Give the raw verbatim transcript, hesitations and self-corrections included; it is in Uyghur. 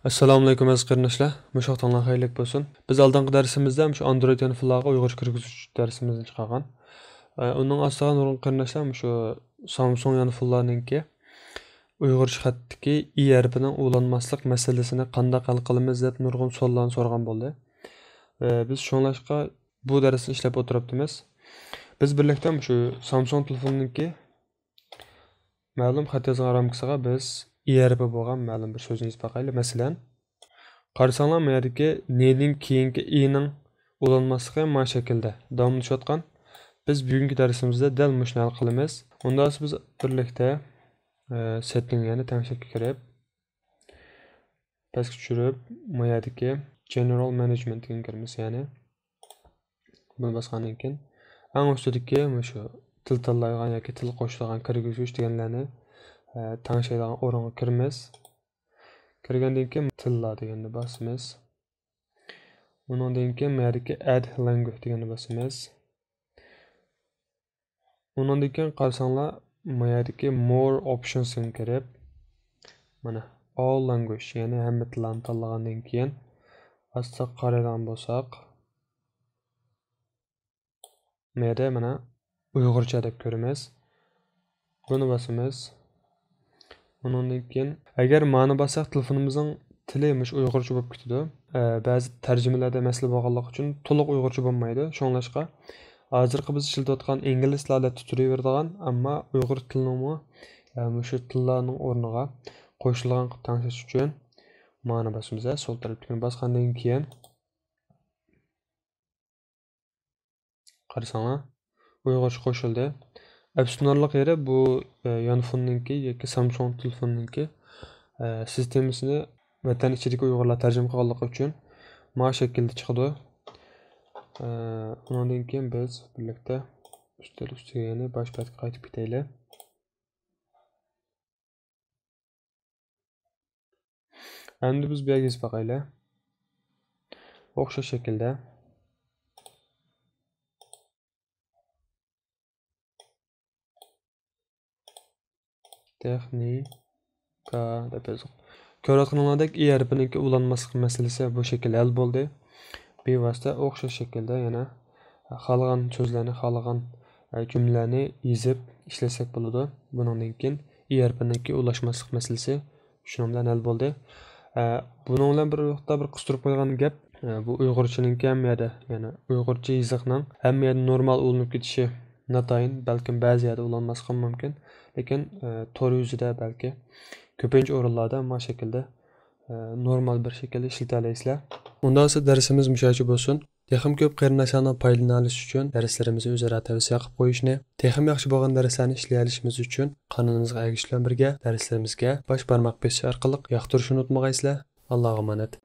ئەسسالامۇئەلەيكۇم ئەزىز قېرىنداشلار، مۇشۇ ۋاقتىڭلار خەيرلىك بولسۇن. بىز ئالدىنقى دەرسىمىزدە مۇشۇ ئاندرويد يانفونلارغا ئۇيغۇرچە كىرگۈزۈش دەرسىمىزنى چىقارغان. ئە، ئۇنىڭ ئاستىغا نۇرغۇن قېرىنداشلار مۇشۇ سامسۇڭ يانفونلارنىڭكى ئۇيغۇرچە خەتتىكى ئى ھەرپىنىڭ ئۇلانماسلىق مەسىلىسىنى قانداق ھەل قىلىمىز دەپ نۇرغۇن سوئاللارنى سورىغان بولدى. ئە، بىز شۇڭلاشقا بۇ دەرسنى ئىشلەپ ئولتۇرۇپتىمىز. بىز بىرلىكتە مۇشۇ سامسۇڭ تېلېفونىنىڭكى مەلۇم خەت يازغان رامكىسىغا بىز ئى ھەرپى بولغان مەلۇم بىر سۆزنى يېزىپ باقايلى. مەسىلەن، قارىساڭلار، ما يەردىكى نېدىن كېيىنكى ئىنىڭ ئۇلانماسلىقى ما شەكىلدە داۋاملىشىۋاتقان. بىز بۈگۈنكى دەرسىمىزدە دەل مۇشۇنى ھەل قىلىمىز. ئۇنداق بولسا بىز بىرلىكتە، ئە، سېتتىڭ، يەنى تەڭشەككە كىرىپ، پەسكە چۈشۈرۈپ، ما يەردىكى جېنېرال مەنېجمېنت دېگەنگە كىرىمىز، يەنى بۇنى باسقاندىن كېيىن، ئەڭ ئۈستىدىكى مۇشۇ تىل تاللايدىغان ياكى تىل قوشىدىغان، كىرگۈزگۈچ دېگەنلەرنى، ئە، تەڭشەيدىغان ئورۇنغا كىرىمىز. كىرگەندىن كېيىن تىللا دېگەننى باسىمىز. ئۇنىڭدىن كېيىن ما يەردىكى ئەد لانگۇئېج دېگەننى باسىمىز. ئۇنىڭدىن كېيىن قارىساڭلار، ما يەردىكى مور ئوپشنسقا كىرىپ، مانا، ئول لانگۇئېج، يەنى ھەممە تىللارنى تاللىغاندىن كېيىن، ئاستا قارايدىغان بولساق، ما يەردە مانا ئۇيغۇرچە دەپ كۆرىمىز. بۇنى باسىمىز. ئۇنىڭدىن كېيىن، ئەگەر مانى باسساق، تېلېفونىمىزنىڭ تىلى مۇشۇ ئۇيغۇرچە بولۇپ كېتىدۇ. ئە، بەزى تەرجىمىلەردە مەسىلە بولغانلىقى ئۈچۈن تولۇق ئۇيغۇرچە بولمايدۇ. شۇڭلاشقا، ھازىرقى بىز ئىشلىتىۋاتقان ئىنگلىز تىلى ھالەتتە تۇرۇۋېرىدىغان، ئەمما ئۇيغۇر تىلىنىڭمۇ، ئە، مۇشۇ تىللارنىڭ ئورنىغا قوشۇلغان قىلىپ تەڭشەش ئۈچۈن مانى باسىمىز. سول تەرەپتىكىنى باسقاندىن كېيىن، قارىساڭلار، ئۇيغۇرچە قوشۇلدى. ئەپسۇسلىنارلىق يېرى، بۇ، ئە، يانفوننىڭكى ياكى سامسۇڭ تېلېفوننىڭكى، ئە، سىستېمىسىنى ۋەتەن ئىچىدىكى ئۇيغۇرلار تەرجىمە قىلغانلىقى ئۈچۈن ما شەكىلدە چىقىدۇ. ئە، ئۇنىڭدىن كېيىن بىز بىرلىكتە ئۈستەل ئۈستىگە، يەنى باش بەتكە قايتىپ كېتەيلى. ئەمدى بىز بۇ يەرگە يېزىپ باقايلى. ئوخشاش شەكىلدە. تېخنىكا دەپ يازدۇق. كۆرۈۋاتقىنىڭلاردەك، ئى ھەرپىنىڭكى ئۇلانماسلىق مەسىلىسى بۇ شەكىلدە ھەل بولدى. بىۋاسىتە ئوخشاش شەكىلدە يەنە خالىغان سۆزلەرنى، خالىغان، ئە، جۈملىلەرنى يېزىپ ئىشلەتسەك بولىدۇ. بۇنىڭدىن كېيىن ئى ھەرپىنىڭكى ئۇلاشماسلىق مەسىلىسى شۇنىڭ بىلەن ھەل بولدى. ئە، بۇنىڭ بىلەن بىر ۋاقىتتا بىر قىستۇرۇپ قويغان گەپ، ئە، بۇ ئۇيغۇرچىنىڭكى ھەممە يەردە، يەنى ئۇيغۇرچە يېزىقنىڭ ھەممە يەردە نورمال ئۇلىنىپ كېتىشى ناتايىن، بەلكىم بەزى يەردە ئۇلانماسلىقى مۇمكىن. لېكىن، ئە، تور يۈزىدە بەلكى كۆپىنچە ئورۇنلاردا ما شەكىلدە، ئە، نورمال بىر شەكىلدە ئىشلىتەلەيسىلەر. ئۇنداق بولسا دەرسىمىز مۇشۇ يەرچە بولسۇن. تېخىمۇ كۆپ قېرىنداشلارنىڭ پايدىلىنالىشى ئۈچۈن دەرسلىرىمىزنى ئۆزئارا تەۋسىيە قىلىپ قويۇشنى، تېخىمۇ ياخشى بولغان دەرسلەرنى ئىشلىيەلىشىمىز ئۈچۈن قانىلىمىزغا ئەگىشىش بىلەن بىرگە دەرسلىرىمىزگە باش بارماق بېسىش ئارقىلىق ياقتۇرۇشنى ئۇنتۇمىغايسىلەر. ئاللاغا ئامانەت.